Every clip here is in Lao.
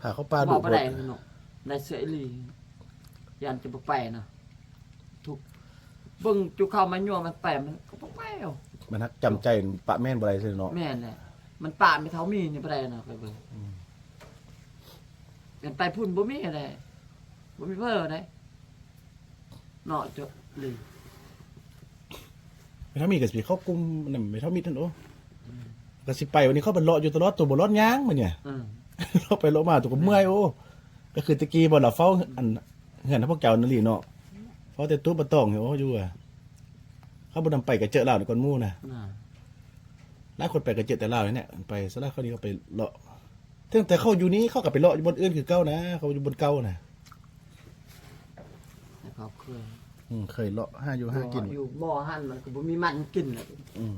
ຖ້າເຂົາປະດຸ ເວົ້າບໍ່ໄດ້ເນາະ ໄດ້ເສຍອີ່ຫຼີ ຢ້ານຈະບໍ່ໄປນະ ທຸກ ເບິ່ງຈຸເຂົ້າມາຍົວມັນໄປ ມັນກໍບໍ່ໄປເອົາ ມັນຮັກຈຳໃຈປະແມ່ນບໍ່ໄດ້ເລີຍເນາະ. ແມ່ນແຫຼະ ມັນປະແມ່ເຖົ້າມີນີ້ບໍ່ໄດ້ນະ ຂ້ອຍເບິ່ງ ອືມ ຄັນໄປພຸ້ນບໍ່ມີແຫຼະ ບໍ່ມີເພີໃດ ເນາະ ເຈົ້າ ແມ່ເຖົ້າມີກໍຊິເຂົ້າກຸ່ມນັ້ນ ແມ່ເຖົ້າມີນັ້ນ ໂອ້ ອືມ ກໍຊິໄປ ວັນນີ້ເຂົາໄປເລາະຢູ່ຕະຫຼອດ ໂຕບໍ່ລອດຍ່າງ ມື້ນີ້ ເອີ ເລາະໄປເລາະມາ ໂຕກໍເມື່ອຍ ໂອ້ ກໍຄືແຕ່ກີ້ບໍ່ລະເຝົ້າ ອັນ ເຮືອນຂອງພວກເຈົ້ານັ້ນອີ່ຫຼີເນາະ ເຝົ້າແຕ່ຕູ້ປາຕອງ ໂອ້ ຢູ່ ເຂົາບໍ່ນຳໄປກະເຈີລາວນີ້ກ່ອນໝູ່ນະ ຫຼາຍຄົນໄປກະເຈີແຕ່ລາວນີ້ແຫຼະ ໄປສະຫຼາຍ ເຂົານີ້ເຂົາໄປເລາະ ຕັ້ງແຕ່ເຂົາຢູ່ນີ້ ເຂົາກໍໄປເລາະຢູ່ບ່ອນອື່ນຄືເກົ່ານະ ເຂົາຢູ່ບ່ອນເກົ່ານະ ແຕ່ເຂົາເຄີຍ ອືມ ເຄີຍເລາະຫາຢູ່ຫາກິນ ຢູ່ບໍ່ຫັ້ນ ມັນກໍບໍ່ມີມັນກິນແຫຼະ ອືມ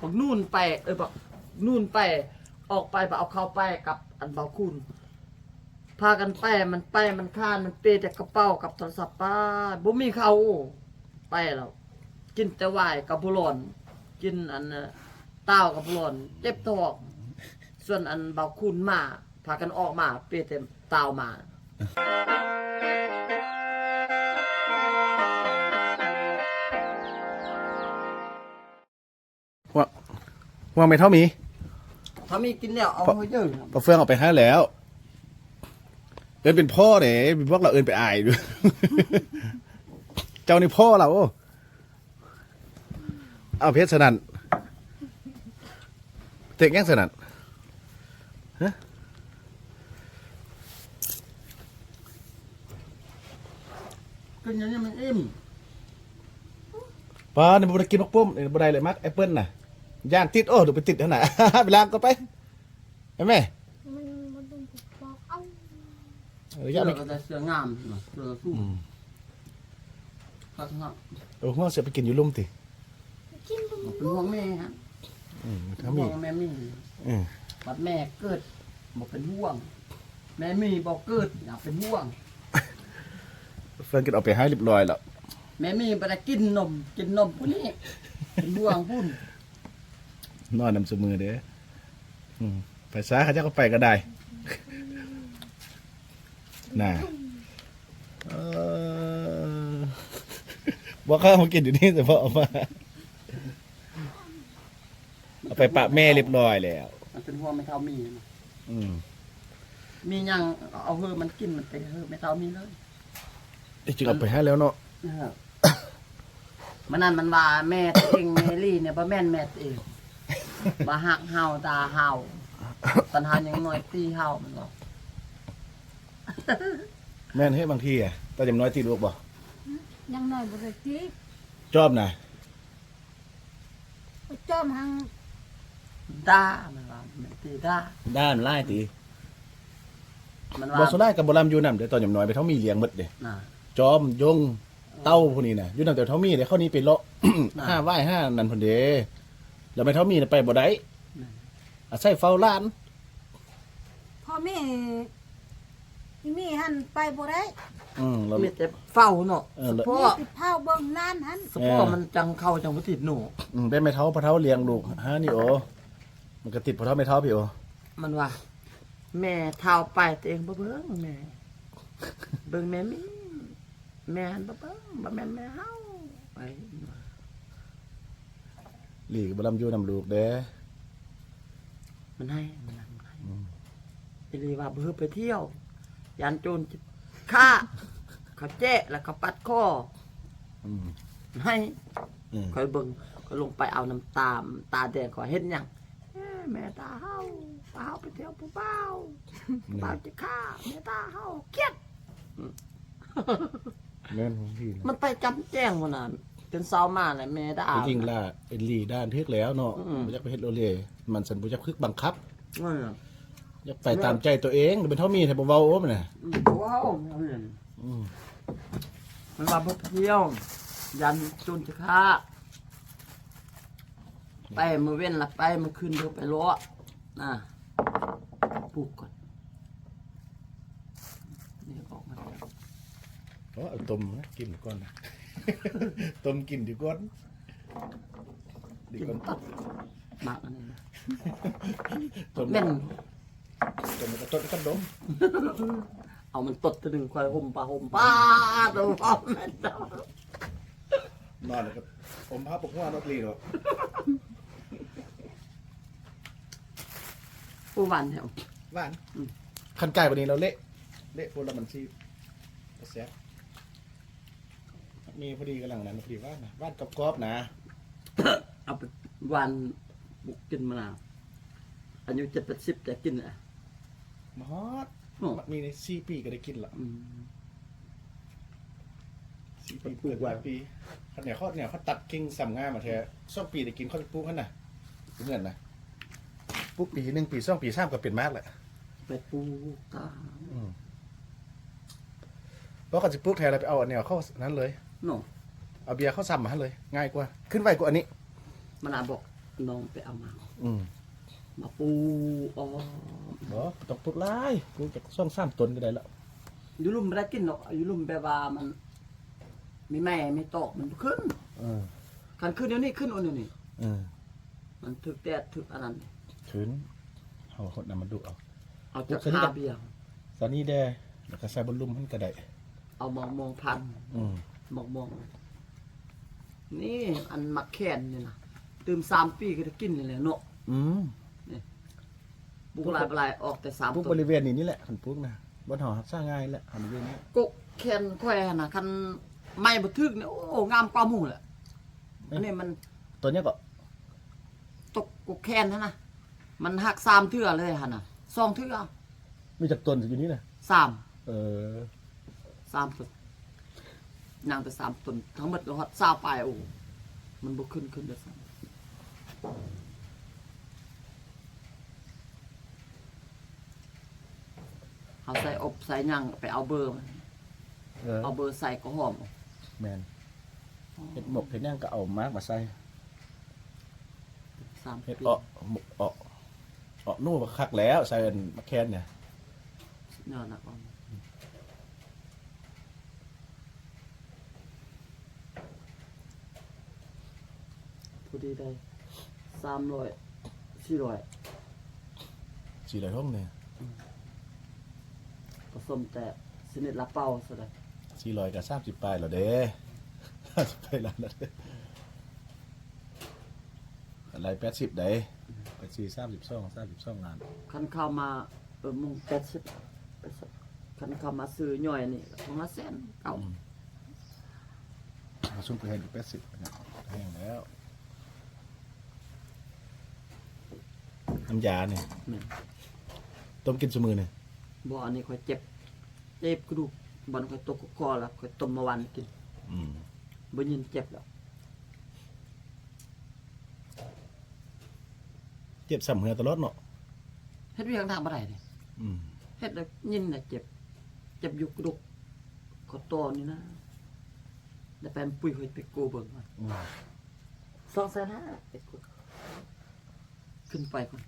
ບັກນູນໄປ ເອີ ບັກນູນໄປ ອອກໄປ ໄປເອົາເຂົ້າໄປກັບອັນເບົາຄູນ ພາກັນໄປ ມັນໄປ ມັນຄານ ມັນເປແຕ່ກະເປົາກັບໂທລະສັບ ປ້າ ບໍ່ມີເຂົ້າ ໄປແລ້ວ ກິນແຕ່ຫວ້າຍກັບບຸຫຼອນ ກິນອັນ ເອີ ຕາວກັບບຸຫຼອນ ເຈັບທ້ອງ ສ່ວນອັນເບົາຄູນມາ ພາກັນອອກມາ ເປແຕ່ຕາວມາ. ຫ່ວງ ຫ່ວງແມ່ເຖົ້າມີ ຖ້າມີກິນແລ້ວເອົາໃຫ້ເດີ້ ປາເຟືອງເອົາໄປໃຫ້ແລ້ວ ເອີ້ນເປັນພໍ່ເດ້ ບອກລາວເອີ້ນໄປອາຍ ເຈົ້ານີ້ພໍ່ລາວ ເອົາເພັດຊະນັ້ນ ເຕັກຫຍັງຊະນັ້ນ ຮະ ກິນຢ່າງນີ້ມັນອີ່ມ ປ້າ ນີ້ບໍ່ໄດ້ກິນໝາກປ້ອມ ນີ້ບໍ່ໄດ້ເລີຍ ໝາກແອັບເປິ້ນນະ ຢ້ານຕິດ ໂອ້ ດູໄປຕິດຫັ້ນນະ ໄປລ້າງກ່ອນໄປ ເຫັນໄໝ ມັນ ມັນຕ້ອງປອກເອົາ ເອີ ຢ່າໄປ ເສື້ອກໍໄດ້ເສື້ອງາມນະ ເສື້ອສູງ ອືມ ຄັກເນາະ ເອີ ເຮົາຊິໄປກິນຢູ່ລຸ່ມຕິ ໄປກິນຢູ່ ເປັນຫ່ວງແມ່ຫັ້ນ ອືມ ຖ້າມີ ຫ່ວງແມ່ມີ ເອີ ບັດແມ່ເກີດບໍ່ເປັນຫ່ວງ ແມ່ມີບໍ່ເກີດ ຢ່າເປັນຫ່ວງ ເຟືອງກິນເອົາໄປໃຫ້ຮຽບຮ້ອຍແລ້ວ ແມ່ມີບໍ່ໄດ້ກິນນົມ ກິນນົມຜູ້ນີ້ ເປັນຫ່ວງພຸ້ນ ນອນນຳຊຸມື້ເດ້ ອືມ ໄປຊະ ເຂົາເຈົ້າກໍໄປກໍໄດ້ ນະ ເອີ ບໍ່ເຂົ້າມາກິນຢູ່ນີ້ ສະເພາະເອົາມາ ເອົາໄປປະແມ່ຮຽບຮ້ອຍແລ້ວ ມັນເປັນຫ່ວງແມ່ເຖົ້າມີນະ ອືມ ມີຫຍັງເອົາໃຫ້ມັນກິນ ມັນໄປໃຫ້ແມ່ເຖົ້າມີເລີຍ ທີ່ຈິງເອົາໄປໃຫ້ແລ້ວເນາະ ເອີ ມື້ນັ້ນມັນວ່າແມ່ຕົວເອງ ແມ່ລີ້ນີ້ບໍ່ແມ່ນແມ່ຕົວເອງ ວ່າຮັກເຮົາ ດ່າເຮົາ ຕອນເຮົາຍັງນ້ອຍຕີເຮົາ ມັນວ່າ ແມ່ນເດ ບາງທີອະ ຕອນຍັງນ້ອຍຕີລູກບໍ່? ຍັງນ້ອຍບໍ່ໄດ້ຕີ ຈອມນະ ຈອມຫັ້ນ ດ່າ ມັນວ່າ ແມ່ນຕີດ່າ ດ່າມັນຫຼາຍຕິ ມັນວ່າ ບໍ່ ສ່ວນຫຼາຍກໍບໍ່ລຳຢູ່ນຳເດ້ ຕອນຍາມນ້ອຍໄປເທົ່າມີລ້ຽງໝົດເດ້ ນະ ຈອມ ຢົງ ເຕົ້າ ພວກນີ້ນະ ຢູ່ນຳແຕ່ເທົ່າມີເດ້ ເຂົານີ້ໄປເລາະ ນະ ຫາຫວ້າຍຫານັ້ນພຸ້ນເດ້ ແລ້ວແມ່ເຖົ້າມີນະໄປບໍ່ໄດ້ ແມ່ນ ອາໄສເຝົ້າຫຼານ ພໍ່ແມ່ ອີ່ມີຫັ້ນໄປບໍ່ໄດ້ ອືມ ແລ້ວມີແຕ່ເຝົ້າເນາະ ເອີ ສະເພາະ ມີແຕ່ເຝົ້າເບິ່ງຫຼານຫັ້ນ ສະເພາະ ເອີ ມັນຈັ່ງເຂົ້າຈັ່ງບໍ່ຕິດໜູ ອືມ ແບບແມ່ເຖົ້າ ພໍ່ເຖົ້າລ້ຽງລູກຫານີ້ໂອ ມັນກໍຕິດພໍ່ເຖົ້າແມ່ເຖົ້າພີ້ໂອ ມັນວ່າ ແມ່ເຖົ້າໄປ ຕົວເອງບໍ່ເບິ່ງແມ່ ເບິ່ງແມ່ມີ ແມ່ຫັ້ນບໍ່ເບິ່ງ ບໍ່ແມ່ນແມ່ເຮົາ ໄປ ລີກໍບໍ່ລຳຢູ່ນຳລູກເດ້ ມັນໃຫ້ ມັນໃຫ້ ອືມ ອີລີວ່າບໍ່ໃຫ້ໄປທ່ຽວ ຢ້ານໂຈນຂ້າ ເຂົາແຈະ ແລ້ວເຂົາປັດຄໍ ອືມ ໃຫ້ ອືມ ຂ້ອຍເບິ່ງ ຂ້ອຍລົງໄປເອົານ້ຳຕາ ຕາແດງ ຂ້ອຍເຮັດຫຍັງ ເອີ ແມ່ດ່າເຮົາ ວ່າເຮົາໄປທ່ຽວຜູ້ບ່າວ ແມ່ນ ບ່າວຈະຂ້າ ແມ່ດ່າເຮົາ ກຽດ ອືມ ແມ່ນຂອງພີ່ນະ ມັນໄປຈຳແຈ້ງພຸ້ນນະ ຕື່ນເຊົ້າມາແລ້ວແມ່ດ່າ ແຕ່ຈິງລະ ອີ່ຫຼີດ່ານຖືກແລ້ວເນາະ ອືມ ບໍ່ຢາກໄປເຮັດໂລເລ ມັນຊັ້ນບໍ່ຢາກຖືກບັງຄັບ ເອີ ຢາກໄປຕາມໃຈຕົວເອງ ແມ່ນເຖົ້າມີແທ້ບໍ່ເວົ້າ ໂອ້ ມັນນະ ອືມ ບໍ່ເວົ້າ ອືມ ມັນວ່າບໍ່ໄປທ່ຽວ ຢ້ານໂຈນຈະຂ້າ ໄປມື້ເວັນລະໄປ ມື້ຄືນບໍ່ໄປເລາະ ນະ ປູກກ່ອນ ນີ້ອອກມາແລ້ວ ເອົາຕົ້ມນະ ກິນກ່ອນ ຕົ້ມກິນດີກ່ອນ ດີກ່ອນ ກິນຕັບ ໝາກອັນນີ້ນະ ຕົ້ມ ແມ່ນ ຕົນກໍຕົດກັນດົມ ເອົາມັນຕົດເທື່ອໜຶ່ງ ຄ່ອຍຫົ່ມຜ້າຫົ່ມ ປາດໂຕ ນອນແລ້ວກໍຫົ່ມຜ້າປົກຫົວເນາະ ອີ່ຫຼີເນາະ. ໂອ້ ຫວານແທ້ ຫວານ ອືມ ຄັນກາຍກວ່ານີ້ແລ້ວເລະ ເລະໂພດແລ້ວມັນຊິບໍ່ແຊບ. ໝາກມີ່ພໍດີກຳລັງນັ້ນ ພໍດີຫວານນະ ຫວານກອບໆນະ ເອົາໄປຫວ່ານ ປຸກກິນມານາ ອາຍຸເຈັດແປດສິບແຕ່ກິນແຫຼະ ມາຮອດ ເນາະ ໝາກມີ່ນີ້ສີ່ປີກໍໄດ້ກິນລະ ອືມ ສີ່ປີ ເປີດມາປີ ຄັນແນວເຂົາ ແນວເຂົາຕັດກິ່ງຊ້ຳງາມແທ້ ສອງປີໄດ້ກິນ ເຂົາໄປປູກຫັ້ນນະ ຢູ່ເຮືອນນະ ປູກປີໜຶ່ງ ປີສອງ ປີສາມກໍເປັນໝາກແລ້ວ ໄປປູກຕາມ ອືມ ບໍ່ ຄັນຊິປູກແທ້ແລ້ວໄປເອົາອັນແນວເຂົານັ້ນເລີຍເນາະ ເອົາເບ້ຍເຂົາຊ້ຳມາຫັ້ນເລີຍ ງ່າຍກວ່າ ຂຶ້ນໄວກວ່າອັນນີ້ ມັນອາບອກນ້ອງໄປເອົາມາ ອືມ ມາປູອອມ ບໍ່ ບໍ່ຕ້ອງປູກຫຼາຍ ປູກຈັກສອງສາມຕົ້ນກໍໄດ້ລະ ຢູ່ລຸ່ມບໍ່ໄດ້ກິນດອກ ຢູ່ລຸ່ມແບບວ່າມັນມີໄມ້ມີຕອກມັນບໍ່ຂຶ້ນ ເອີ ຄັນຂຶ້ນດຽວນີ້ຂຶ້ນໂອດດຽວນີ້ ເອີ ມັນຖືກແດດຖືກອັນນັ້ນ ຂຶ້ນ ເຮົາຫົດນ້ຳມັນດຸເອົາ ເອົາຈາກຄາເບຍ ຊະນີ້ແດ່ ແລ້ວກໍໃສ່ບົນລຸ່ມຫັ້ນກໍໄດ້ ເອົາໝາກມ່ວງພັນ ອືມ ໝາກມ່ວງ ນີ້ອັນໝາກແຄນນີ້ນະ ຕື່ມສາມປີກໍໄດ້ກິນນີ້ແຫຼະເນາະ ອືມ ນີ້ ປູກຫຼາຍບໍ່ຫຼາຍ ອອກແຕ່ສາມຕົ້ນ ປູກບໍລິເວນນີ້ ນີ້ແຫຼະ ຄັນປູກນະ ບ່ອນເຮົາຮັກສາງ່າຍແຫຼະ ບໍລິເວນນີ້ ກົກແຄນຂ້ອຍຫັ້ນນະ ຄັນໄມ້ບໍ່ຖືກນີ້ ໂອ້ ງາມກວ່າໝູ່ແຫຼະ ອັນນີ້ມັນ ຕົ້ນຫຍັງເກາະ? ຕົກກົກແຄນຫັ້ນນະ ມັນຫັກສາມເທື່ອເລີຍຫັ້ນນະ ສອງເທື່ອ ມີຈັກຕົ້ນຢູ່ນີ້ນະ? ສາມ ເອີ ສາມຕົ້ນ ຍັງແຕ່ສາມຕົ້ນ ທັງໝົດກໍຮອດຊາວປາຍ ໂອ້ ມັນບໍ່ຂຶ້ນ ຂຶ້ນໄດ້ຊ້ຳ ເຮົາໃສ່ອົບໃສ່ຫຍັງໄປເອົາເບີມັນ ເອີ ເອົາເບີໃສ່ກໍຫອມ ແມ່ນ ເຮັດໝົກເຮັດຫຍັງກໍເອົາໝາກມາໃສ່ ສາມ ເຮັດເອາະ ໝົກເອາະ ເອາະໜູບັກຄັກແລ້ວ ໃສ່ອັນໝາກແຄນນີ້ ສຸດຍອດນະ ພໍດີໄດ້ ສາມຮ້ອຍ ສີ່ຮ້ອຍ ສີ່ຮ້ອຍຫົງນີ້ ອືມ ປະສົມແຕ່ຊະນິດລາວເປົ່າຊະເດ ສີ່ຮ້ອຍກໍສາມສິບປາຍແລ້ວເດ້ ສາມສິບປາຍລ້ານແລ້ວເດ້ ກຳໄລແປດສິບໃດ ອືມ ແປດສີ່ ສາມສິບສອງ ສາມສິບສອງລ້ານ ຄັນເຂົ້າມາ ເອີ ມຸງແປດສິບ ແປດສິບ ຄັນເຂົ້າມາຊື້ຍ່ອຍນີ້ ຖົງລະແສນເກົ້າ ອືມ ເຮົາຊຸມໄປເຫັນແປດສິບ ແພງແລ້ວ ນ້ຳຢານີ້ ແມ່ນ ຕົ້ມກິນຊຸມື້ນີ້ ບໍ່ ອັນນີ້ຂ້ອຍເຈັບ ເຈັບກະດູກ ບ່ອນຂ້ອຍຕົກຄໍລະ ຂ້ອຍຕົ້ມມາຫວ່ານກິນ ອືມ ບໍ່ຍິນເຈັບແລ້ວ ເຈັບຊ້ຳເຫື່ອຕະຫຼອດເນາະ ເຮັດວຽກໜັກບໍ່ໄດ້ເດ້ ອືມ ເຮັດແລ້ວຍິນແລ້ວເຈັບ ເຈັບຢູ່ກະດູກ ຂໍ້ຕໍ່ນີ້ນະ ໄດ້ໄປປຸ້ຍ ຂ້ອຍໄປກູ້ເບິ່ງ ອືມ ສອງແສນຫ້າ ໄປກູ້ ຂຶ້ນໄປພຸ້ນ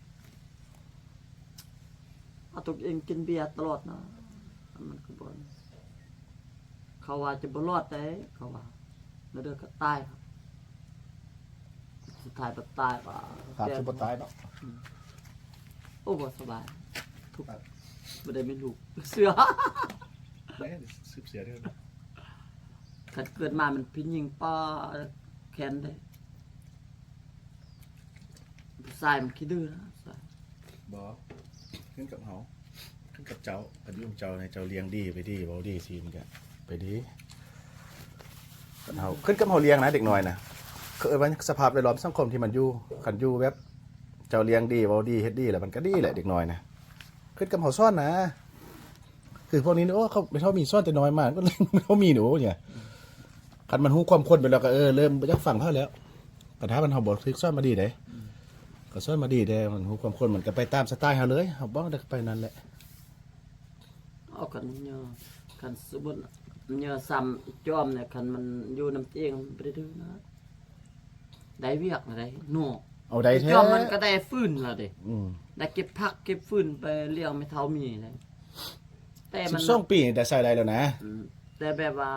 ເອົາຕົວເອງກິນເບຍຕະຫຼອດນະ ມັນກໍບໍ່ ເຂົາວ່າຈະບໍ່ລອດໃດ ເຂົາວ່າ ແລ້ວເດີກໍຕາຍ ສຸດທ້າຍບໍ່ຕາຍ ວ່າ ຄາດຊິບໍ່ຕາຍເນາະ ອືມ ໂອ້ ບໍ່ສະບາຍ ທຸກ ບໍ່ໄດ້ມີລູກ ເຊື່ອ ແມ່ນ ສືບເຊື້ອເດີ ຄັນເກີດມາມັນຜູ້ຍິງ ປ້າ ແຄ້ນເດ້. ຜູ້ຊາຍມັນຂີ້ດື້ນະ ບໍ່ ຂຶ້ນກັບເຮົາ ຂຶ້ນກັບເຈົ້າ ຄັນຢູ່ນຳເຈົ້າໃຫ້ເຈົ້າລ້ຽງດີໄປດີ ເວົ້າດີຊີ້ ມັນກະໄປດີ ຄັນເຮົາ ຂຶ້ນກັບເຮົາລ້ຽງນະ ເດັກນ້ອຍນະ ເຂົາເອີ້ນວ່າສະພາບແວດລ້ອມສັງຄົມທີ່ມັນຢູ່ ຄັນຢູ່ແບບເຈົ້າລ້ຽງດີ ເວົ້າດີ ເຮັດດີ ແລ້ວມັນກະດີແຫຼະ ເດັກນ້ອຍນະ ຂຶ້ນກັບເຮົາສອນນະ ຄືພວກນີ້ ໂອ້ ເຂົາ ແມ່ເຖົ້າມີສອນແຕ່ນ້ອຍມາ ເຂົາມີ ໂອ້ ຫຍັງ ຄັນມັນຮູ້ຄວາມຄວນໄປແລ້ວກໍ ເອີ ເລີ່ມບໍ່ຢາກຟັງເຂົາແລ້ວ ກໍຖ້າມັນ ເຮົາບໍ່ຖືກສອນມາດີເດ້ ອືມ ກໍສອນມາດີເດ້ ມັນຮູ້ຄວາມຄວນ ມັນກໍໄປຕາມສະໄຕເຮົາເລີຍ ເຮົາບອກແລ້ວກໍໄປນັ້ນແຫຼະ ເອົາ ຄັນເຫຍື່ອ ຄັນສົມມຸດເຫຍື່ອຊ້ຳອີກຈອມນີ້ ຄັນມັນຢູ່ນຳຕົວເອງ ມັນບໍ່ໄດ້ດື້ນະ ໄດ້ວຽກນະໄດ໋ເນາະ ເອົາໄດ້ແທ້ ອີກຈອມມັນກໍໄດ້ຟືນລະເດ້ ອືມ ໄດ້ເກັບຜັກເກັບຟືນໄປລ້ຽງແມ່ເຖົ້າມີໄດ໋ ແຕ່ມັນ ສິບສອງປີໄດ້ໃຊ້ໄດ້ແລ້ວນະ ອືມ ແຕ່ແບບວ່າ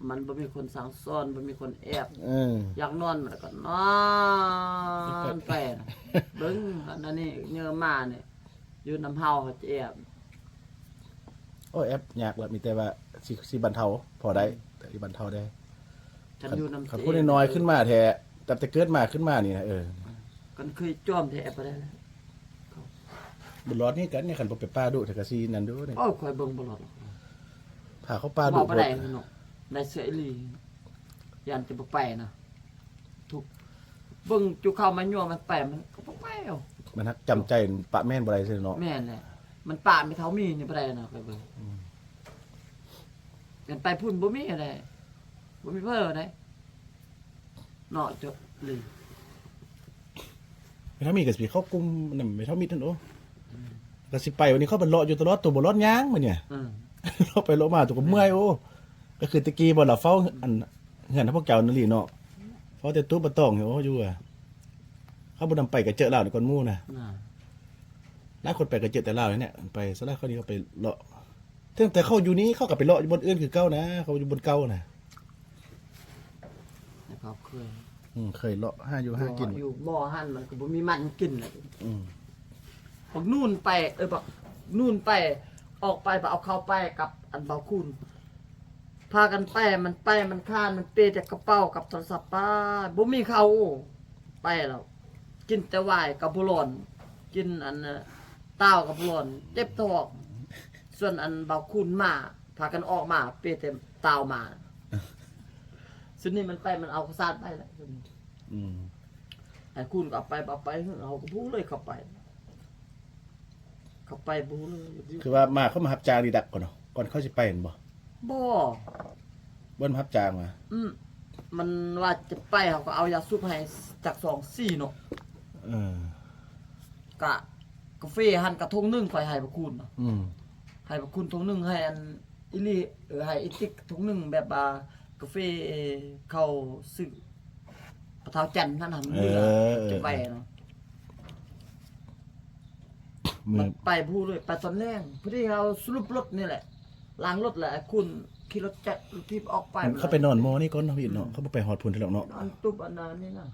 ມັນບໍ່ມີຄົນສັ່ງສອນ ບໍ່ມີຄົນແອບ ເອີ ຢາກນອນມັນກໍນອນໄປນະ ເບິ່ງອັນນັ້ນນີ້ເຫຍື່ອມານີ້ ຢູ່ນຳເຮົາ ເຮົາຈະແອບ. ໂອ້ຍ ແອບຍາກລະ ມີແຕ່ວ່າຊິ ຊິບັນເທົາພໍໄດ້ ອືມ ຊິບັນເທົາໄດ້. ຄັນ ຄັນຢູ່ນຳ ຄັນ ເຈ ຜູ້ນ້ອຍໆຂຶ້ນມາແທ້ ຕັ້ງແຕ່ເກີດມາຂຶ້ນມານີ້ນະ ເອີ ຄັນເຄີຍຈອມແທ້ແອບບໍ່ໄດ້ລະ. ບຸນຫຼອດນີ້ກັນນີ້ ຄັນບໍ່ໄປປ່າດຸແທ້ກະຊິນັ້ນດຸນີ້. ໂອ້ຍ ຂ້ອຍເບິ່ງບໍ່ຫຼອດ ພາເຂົ້າປ່າດຸ ເວົ້າບໍ່ໄດ້ເນາະ ໄດ້ເສຍອີ່ຫຼີ ຢ້ານຈະບໍ່ໄປນະ. ທຸກ ເບິ່ງຈຸເຂົ້າມາຍົວມັນໄປ ມັນກໍບໍ່ໄປເອົາ. ມັນຮັກຈຳໃຈປະແມ່ນບໍ່ໄດ້ຊື່ເນາະ. ແມ່ນແຫຼະ ມັນປະແມ່ເຖົ້າມີນີ້ບໍ່ໄດ້ນະ ຂ້ອຍເບິ່ງ. ອືມ ກັນໄປພຸ້ນບໍ່ມີໃດ ບໍ່ມີເພີໃດເນາະ ຈົບເລີຍ. ແມ່ເຖົ້າມີກໍຊິໄປເຂົ້າກຸ່ມນຳແມ່ເຖົ້າມິດຫັ້ນ. ໂອ້ ອືມ ກໍຊິໄປ ວັນນີ້ເຂົາໄປເລາະຢູ່ຕະຫຼອດ ໂຕບໍ່ລອດຍ່າງບັດນີ້. ອືມ ເລາະໄປເລາະມາ ໂຕກໍເມື່ອຍ. ແມ່ນ ໂອ້ ກໍຄືແຕ່ກີ້ບໍ່ລະ ເຝົ້າອັນ ເຮືອນຂອງພວກເຈົ້ານັ້ນອີ່ຫຼີເນາະ ເຝົ້າແຕ່ຕູ້ປາຕອງ. ໂອ້ ຢູ່ວ່າ ເຂົາບໍ່ນຳໄປກະເຈີລາວກ່ອນໝູ່ນະ. ຫຼາຍຄົນໄປກະເຈີແຕ່ລາວນີ້ແຫຼະ ໄປສ່ວນຫຼາຍເຂົານີ້ເຂົາໄປເລາະ ເຖິງແຕ່ເຂົາຢູ່ນີ້ ເຂົາກໍໄປເລາະຢູ່ບ່ອນອື່ນຄືເກົ່ານະ ເຂົາຢູ່ບ່ອນເກົ່ານະ. ແຕ່ເຂົາເຄີຍ ອືມ ເຄີຍເລາະຫາຢູ່ຫາກິນ ຢູ່ໝໍຫັ້ນມັນກໍບໍ່ມີມັນກິນລະ. ອືມ ບັກນູນໄປ ເອີ ບັກນູນໄປ ອອກໄປ ໄປເອົາເຂົ້າໄປກັບອັນເບົາຄູນ ພາກັນໄປ ມັນໄປ ມັນຄ້ານ ມັນເປແຕ່ກະເປົາກັບໂທລະສັບ ປ້າ ບໍ່ມີເຂົ້າ ໄປແລ້ວ ກິນແຕ່ຫວາຍກັບບຸຫຼອນ ກິນອັນ ຕ່າວກັບບຸຫຼອນ ເຈັບທ້ອງ. ສ່ວນອັນເບົາຄູນມາ ພາກັນອອກມາ ເປແຕ່ຕ່າວມາ. ຊຸດນີ້ມັນໄປ ມັນເອົາເຂົ້າສານໄປແລ້ວ ຊຸດນີ້. ອືມ ໄອ້ຄູນກໍເອົາໄປ ເອົາໄປ ເຮົາກໍບໍ່ຮູ້ເລີຍເຂົາໄປ ເຂົາໄປບໍ່ຮູ້ເລີຍ. ຄືວ່າມາເຂົາມາຮັບຈ້າງນີ້ດັກກ່ອນເນາະ ກ່ອນເຂົາຊິໄປແມ່ນບໍ່? ບໍ່ ບໍ່ໄດ້ມາຮັບຈ້າງວ່າ ອືມ ມັນວ່າຈະໄປ ເຮົາກໍເອົາຢາສູບໃຫ້ຈັກສອງສີ່ເນາະ. ເອີ ກະກາເຟຫັ້ນກະຖົງໜຶ່ງ ຂ້ອຍໃຫ້ບັກຄູນນະ. ອືມ ໃຫ້ບັກຄູນຖົງໜຶ່ງ ໃຫ້ອັນອີ່ຫຼີ ເອີ ໃຫ້ອີຕິກຖົງໜຶ່ງ ແບບວ່າກາເຟເຂົາຊື້ປະເທົາຈັນຫັ້ນນະ ເຫຼືອ ເອີ ເກັບໄວ້ເນາະ. ມື້ ມັນໄປບໍ່ຮູ້ເລີຍ ໄປຕອນແລງ ພໍດີເຮົາສະຫຼຸບລົດນີ້ແຫຼະ ລ້າງລົດແລ້ວ ໄອ້ຄູນຂີ່ລົດຈັກລົດຖີບອອກໄປ. ເຂົາໄປນອນໝໍນີ້ກ່ອນເນາະ ພີ່ເນາະ. ອືມ ເຂົາບໍ່ໄປຮອດພຸ້ນເທື່ອດອກເນາະ ນອນຕຸບອັນນັ້ນນີ້ນະ.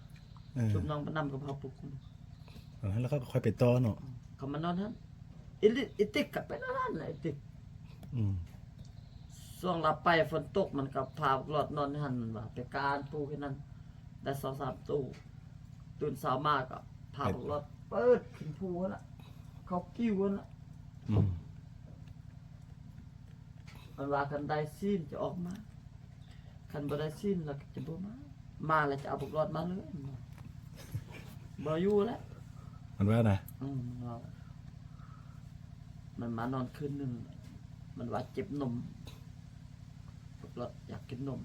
ເອີ ຊຸມນ້ອງປະນຳກັບເຮົາປຸກ ແລ້ວເຂົາກໍຄ່ອຍໄປຕໍ່ເນາະ. ເຂົາມານອນຫັ້ນ ອີລິ ອີຕິກກໍໄປນອນຫັ້ນນະ ອີຕິກ. ອືມ ຊ່ວງລາວໄປຝົນຕົກ ມັນກໍພາບັກຫຼອດນອນຫັ້ນ ວ່າໄປການປູກຫັ້ນນັ້ນ ໄດ້ສອງສາມຕູ້. ຕື່ນເຊົ້າມາກໍພາບັກຫຼອດເປີດຂຶ້ນພູຫັ້ນລະ ເຂົ້າກິ້ວຫັ້ນລະ. ອືມ ມັນວ່າຄັນໄດ້ຊີ້ນຈະອອກມາ ຄັນບໍ່ໄດ້ຊີ້ນລະຈະບໍ່ມາ ມາລະຈະເອົາບັກຫຼອດມາເລີຍ ບໍ່ຢູ່ແລ້ວ ມັນວ່ານະ. ອືມ ມັນວ່າ ມັນມານອນຄືນໜຶ່ງ ມັນວ່າເຈັບນົມ ບັກຫຼອດຢາກກິນນົມ.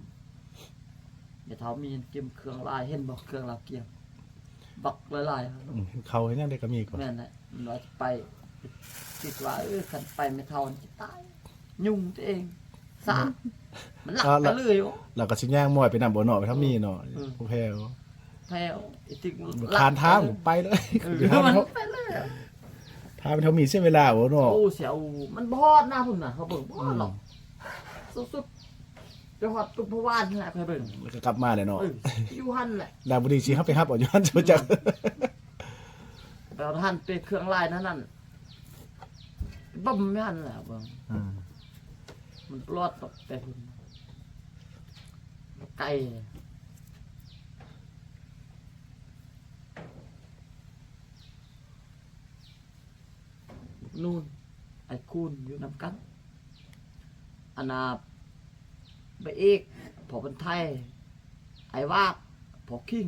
ແມ່ເຖົ້າມີກຽມເຄື່ອງຫຼາຍ ເຫັນບໍ່ ເຄື່ອງລາວກຽມ ບັກຫຼາຍໆ. ອືມ ເຫັນເຂົ້າເຫັນຫຍັງໄດ້ກໍມີກ່ອນ. ແມ່ນແຫຼະ ມັນວ່າຈະໄປ ຄິດວ່າ ເອີ ຄັນໄປແມ່ເຖົ້າມັນຈະຕາຍ ຍຸງຕົວເອງ ສາ ອືມ ມັນລັກໄປເລີຍ. ລາວກໍຊິຍ່າງມອຍໄປນຳບໍ່ເນາະ ໄປທາງນີ້ເນາະ. ເອີ ຜູ້ແພ້ວ ແພ້ວ ອີຕິກ ຄານທາງໄປເລີຍ. ເອີ ມັນໄປເລີຍ ຖ້າມັນເທົ່າມີເສຍເວລາບໍ່ເນາະ. ໂອ້ ເສຍ ໂອ້ ມັນບໍ່ຮອດນະພຸ້ນນະ ເຮົາເບິ່ງບໍ່ຮອດຫຼອກ ອືມ ສຸດໆ ໄປຮອດຕຸບພະວານຫັ້ນແຫຼະ ຂ້ອຍເບິ່ງ ແລ້ວກໍກັບມາແຫຼະເນາະ. ເອີ ຢູ່ຫັ້ນແຫຼະ ລາວບໍ່ດີຊິເຮົາໄປຮັບເອົາຢູ່ຫັ້ນ ອືມ ຈັ່ງຈັ່ງ ໄປເອົາຫັ້ນ ໄປເຄື່ອງລາຍນັ້ນນັ້ນ ບຶ້ມຢູ່ຫັ້ນແຫຼະເບິ່ງ. ອືມ ມັນປລອດຕອກແຕ່ພຸ້ນ ໄກ. ນູນ ໄອ້ຄູນຢູ່ນຳກັນ ອັນນ່າ ໃບເອກ ພໍ່ບຸນໄທ ໄອ້ວາດ ພໍ່ຄິງ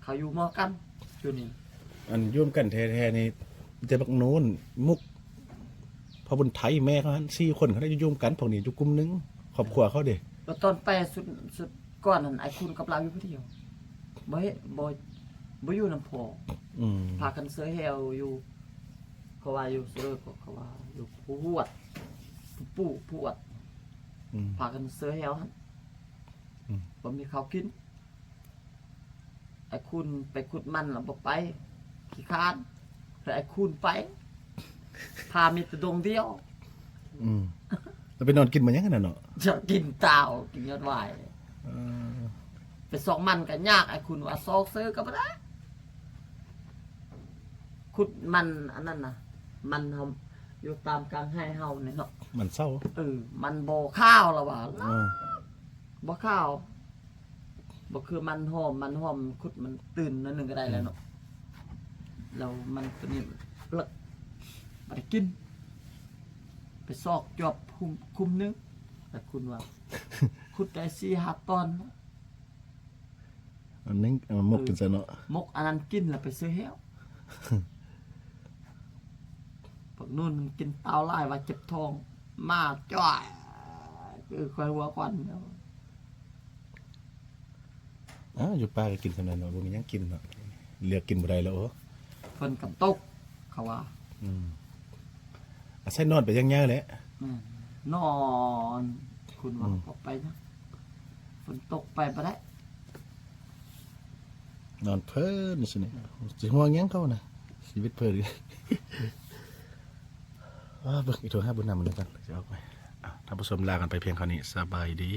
ເຂົາຢູ່ໝໍກັນຢູ່ນີ້. ອັນຢູ່ນຳກັນແທ້ໆນີ້ ມີແຕ່ບັກນູນ ມຸກ ພໍ່ບຸນໄທ ແມ່ເຂົາຫັ້ນ ສີ່ຄົນເຂົາໄດ້ຢູ່ຮ່ວມກັນ. ພວກນີ້ຢູ່ກຸ່ມໜຶ່ງ ຄອບຄົວເຂົາເດ້. ແລ້ວຕອນໄປຊຸດ ຊຸດກ່ອນຫັ້ນ ໄອ້ຄູນກັບລາວຢູ່ຜູ້ດຽວ ບໍ່ເຫັນ ບໍ່ ບໍ່ຢູ່ນຳພໍ່. ອືມ ພາກັນເຊີແຮວຢູ່ ເຂົາວ່າຢູ່ເຊີ ເຂົາວ່າຢູ່ພູຫວດ ປູ່ ພູຫວດ. ອືມ ພາກັນເຊີແຮວຫັ້ນ. ອືມ ບໍ່ມີເຂົ້າກິນ. ໄອ້ຄູນໄປຂຸດມັນລະບໍ່ໄປ ຂີ້ຄ້ານ ແຕ່ໄອ້ຄູນໄປ ພາມີແຕ່ດົງດຽວ. ອືມ ແລ້ວໄປນອນກິນມາຫຍັງຫັ້ນນະເນາະ? ຢາກກິນຕາວ ກິນຍອດຫວາຍ. ເອີ ໄປຊອກມັນກໍຍາກ ໄອ້ຄູນວ່າຊອກເຊີກໍບໍ່ໄດ້. ຂຸດມັນອັນນັ້ນນະ ມັນເຮົາຢູ່ຕາມກາງໄຮ່ເຮົານີ້ເນາະ ມັນເຊົາ ເອີ ມັນບໍ່ຂາວລະວ່າ ເອີ ບໍ່ຂາວ ບໍ່ຄືມັນຫອມ ມັນຫອມຂຸດມັນຕື່ນໜ້ອຍໜຶ່ງກໍໄດ້ແລ້ວເນາະ ອືມ ແລ້ວມັນຕົວນີ້ເລິກ ບໍ່ໄດ້ກິນ ໄປຊອກຈວບຄຸມ ຄຸມໜຶ່ງ ແຕ່ຄຸນວ່າ ຂຸດໄດ້ສີ່ຫ້າຕອນ ອັນໜຶ່ງເອົາໝົກກິນຊະເນາະ ໝົກອັນນັ້ນກິນແລ້ວໄປຊື້ແຫ້ວ ບັກນູນມັນກິນເຕົ້າຫຼາຍວ່າເຈັບທ້ອງ ໝາຈ້ອຍ ຄືຂ້ອຍຫົວຄວັນ ອ້າວ ຢູ່ປ່າກໍກິນສ່ຳນັ້ນເນາະ ບໍ່ມີຫຍັງກິນເນາະ ເລືອກກິນບໍ່ໄດ້ແລ້ວ ໂອ້ ຝົນກໍຕົກ ເຂົາວ່າ ອືມ ອາໄສນອນໄປຢ່າງຍາວແຫຼະ ແມ່ນ ນອນ ຄຸນວ່າ ອືມ ອອກໄປນະ ຝົນຕົກໄປບໍ່ໄດ້ ນອນເພີນຢູ່ຊີ້ນີ້ ຊິຫ່ວງຫຍັງເຂົານະ ຊີວິດເພິ່ນ ອ້າ ເບິ່ງອີໂທຫາບຸນນຳມັນກ່ອນ ຊິອອກໄປ ອ່ະ ທ່ານຜູ້ຊົມ ລາກັນໄປພຽງເທົ່ານີ້ ສະບາຍດີ.